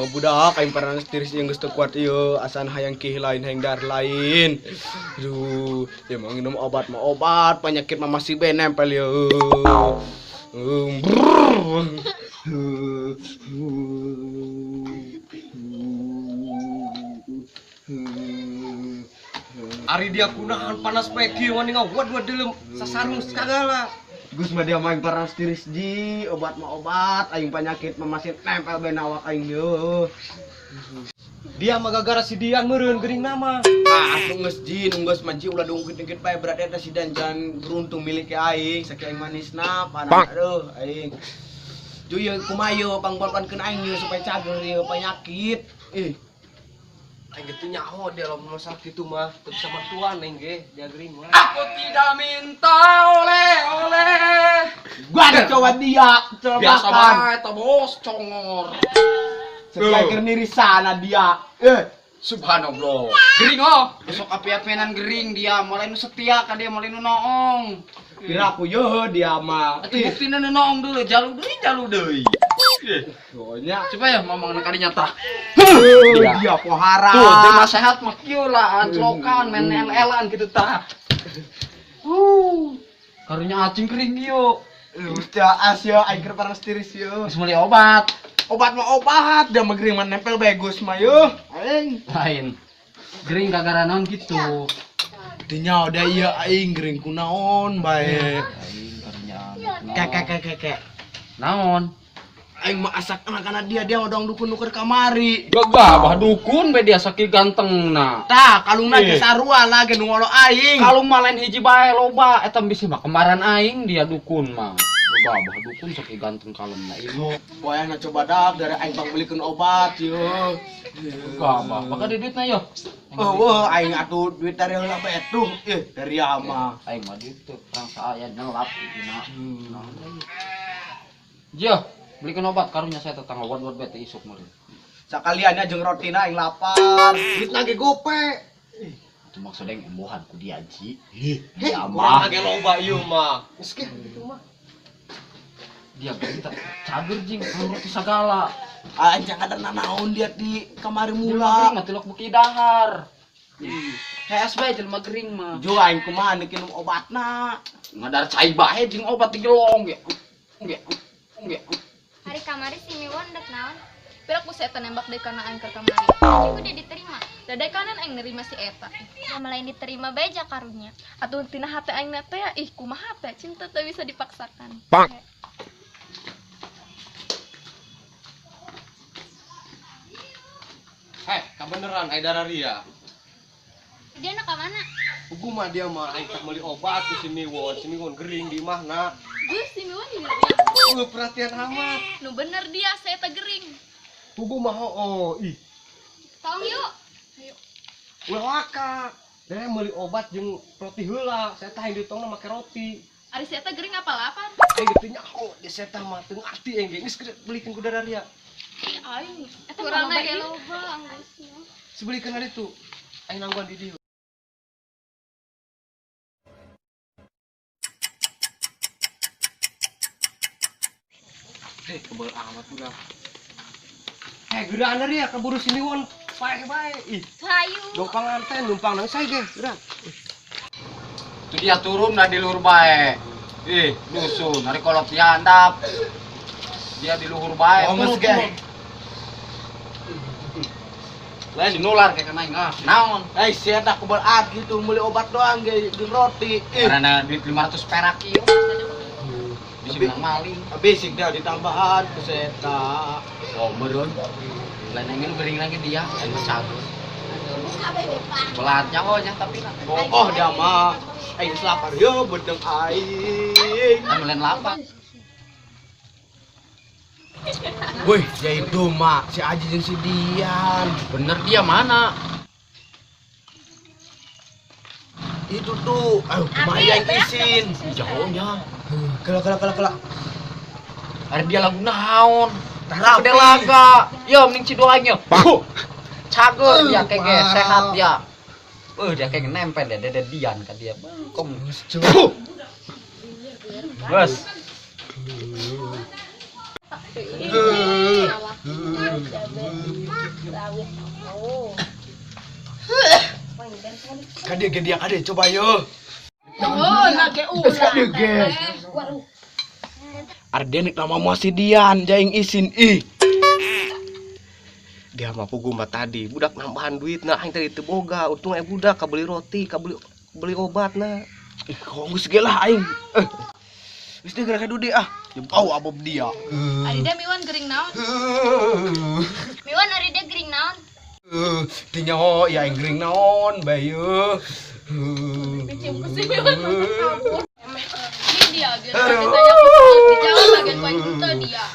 Kumaha budak aing panas tiris ieu geus teu kuat ieu asan hayang kih lain hayang dar lain. Aduh, ya mau minum obat mah obat, penyakit mah masih be nempel ieu. Ari dia kunahan panas peki wani ngawad-wad deuleu sasarung sagala. Gus mah dia main panas tiris ji, obat mah obat, aing penyakit mah masih nempel be na awak aing ieu. Dia mah gagara si Dian meureun geuring nama. Ah, atuh geus ji, nu geus mah ji ulah diungkit-ungkit bae berarti eta si Dan jangan beruntung milik aing, saking aing manisna panas aduh aing. Ju ieu kumaha ieu pangbuatkeun aing ieu supaya cager ieu penyakit. Ih, Aing ge teu nyaho dia lamun masalah kitu mah, teu bisa bantuan aing ge, dia geuring mah. Aku tidak minta oleh-oleh. Gua ada coba dia, coba Biasa makan. bae eta bos congor. Sekian keur nirisana dia. Eh, Subhanallah. Gering oh. Besok api-apianan gering dia, mulai nu setia ka dia mulai nu noong. Kira aku yo dia mah. Atuh buktina nu noong dulu, jalu deui, jalu deui. Pokoknya Coba ya mamang na kadinya tah. Dia pohara. Tuh, terima sehat mah kieu lah, anclokan, main el-elan gitu tah. Karunya acing kering ieu. Udah as yo aing keur panas tiris yo. Geus meuli obat. Obat mah obat, dia mah gering mah nempel bagus mah yo. Aing. Lain. Gering gagara naon gitu. Dinya udah iya aing gering kunaon bae. Aing karunya. Kek kek kek kek, kek. Naon? Aing mah asak anak dia dia odong dukun nuker kamari. Gagah bah dukun be dia saking gantengna. Tah, kalungna ge sarua lah ge nu ngolo aing. Kalung mah lain hiji bae loba, eta bisi mah kemaran aing dia dukun mah. Gagah bah dukun saking ganteng kalungna ieu. Wayahna coba dak dari aing bang belikeun obat yo. Gagah bah, bakal di duitna yo. Oh, wah, aing atuh duit dari heula bae tuh. Ih, dari ama. Aing mah duit tuh perang saaya nyelap dina. Jeuh, belikeun obat karunya saya tetangga wad-wad bete isuk meureun. Sakalian jeung rotina aing lapar. Duitna ge gope. Itu maksudnya yang embohan ku dia ji. Hei, Dia kurang mah. ge loba ieu mah. Geus ge kitu mah. Dia minta cager jing roti sagala. Aing jangan ada nanaon dia di kamari Mula. mula. Mah tilok beuki dahar. HS bae jelema gering mah. Jo aing kumaha nek minum obatna. Ngadar cai bae jeung obat digelong ge. Ge. Ge. Hari kamari si Miwon dek naon? Piraku si eta nembak deui kana aing keur kamari. Jeung udah diterima. Dadai kanan aing nerima si eta. Ya lain diterima bae ja karunya. Atuh tina hate aing na teh ih kumaha teh cinta teu bisa dipaksakan. Heh, kabeneran ai dararia. Dia nak ka mana? Pugu mah dia mah aing teh meuli obat ku si Miwon, si Miwon gering di imahna. Geus si Miwon di dieu. Perhatian amat. Nu bener dia si eta gering. Pugu mah hooh, ih. Tong yuk. Ayo. Ulah waka. Deh meuli obat jeung roti heula. Saya teh hayang ditongna make roti. Ari si eta gering apa lapar? Aing gitu nyaho di saya teh mah teu ngarti aing ge. Geus belikeun ku dararia. Aing eta Kurang mah ge loba ieu. loba anggeusna. Sebelikeun ari tu. Aing nangguan di dieu. Kebel amat udah. Geuraan dari ya keburu si Miwon paeh bae. Ih, Hayu. numpang nganten, numpang nang saya ge, geura. Itu dia turun dah di luhur bae. Ih, dusun, hari kolot dia handap. Dia di luhur bae. Oh, Turun, geus ge. turun. Lain nular kayak kena ah. Naon? Eh, si eta kebel at gitu meuli obat doang ge jeung roti. Ih, Karena duit 500 perak ieu. Bisa bilang maling. basic dah ditambahan ku si eta. Oh, meureun. Lain ingin gering lagi dia, aing mah cager. Belatnya oh nya tapi lah. Oh, dia mah aing geus lapar yo bedeng aing. Anu lain lapar. Woi, ya itu mah si Aji jeung si Dian. Bener dia mana? Itu tuh, aduh, kumaha yang isin. Jauhnya. Kela kela kela kela. Ada dia lagu naon? Tarapi. Gede laga. Yo mending cidoaing yo. Cager dia kayak ge, sehat dia. Dia kayak nempel dia, dede Dian ka dia. Kom. Bos. Kade ge dia kade coba yo. Oh, na ke ulah. Kade ge. Arden lama masih dian jaing isin ih. Dia mah pugu mah tadi budak nambahan duit nah aing tadi teu boga untung aya budak kabeli roti kabeli beli obat nah. Ih, kok geus ge lah aing. Eh. Geus deui geura dude ah. Bau abob dia. Ari dia miwan gering naon? Miwan ari dia gering naon? Tinyo ya aing gering naon bae ye. Dicium ku si miwan mah kabur. Ini dia geus ditanya ku dijawab bagian ku aing teu dia.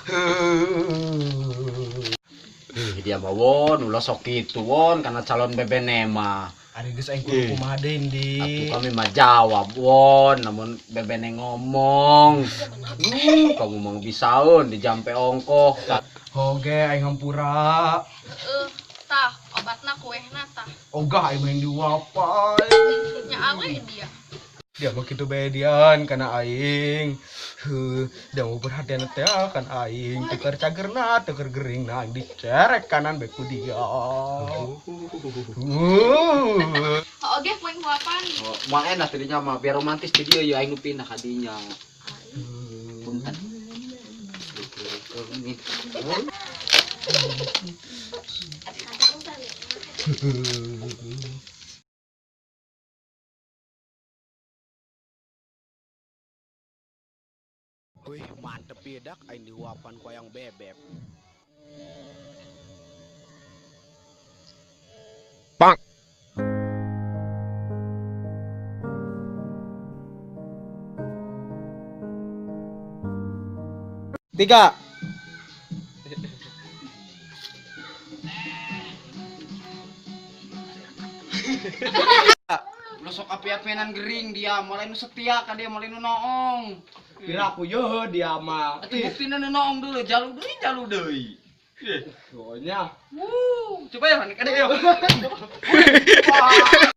Ih, dia mah won ulah sok kitu won karena calon bebene mah. Ari geus aing kudu kumaha deui di. Atuh kami mah jawab won, namun bebene ngomong. Kamu mah bisaeun dijampe ongkoh. Oge aing hampura. Heeh, tah obatna kuehna tah. Ogah aing main diwapan. Nya awe dia. Dia mah kitu bae dian kana aing. Heuh, dia mau perhatian teh kan aing teu keur cagerna, teu keur geringna aing dicerek kanan bae ku dia. Oh, oge poin huapan. Oh, moal enak tidinya mah biar romantis di dieu ya aing nu pindah ka dinya. Punten. Wih, mantep ya dak aing dihuapan ku ayang bebek. Tiga. Lu sok api-apianan gering dia, mulai nu setia ka dia, mulai nu noong. Piraku yo dia mah. Atuh buktina nu noong dulu, jalu deui, jalu deui. Pokoknya. Wuh, coba ya, kade yo.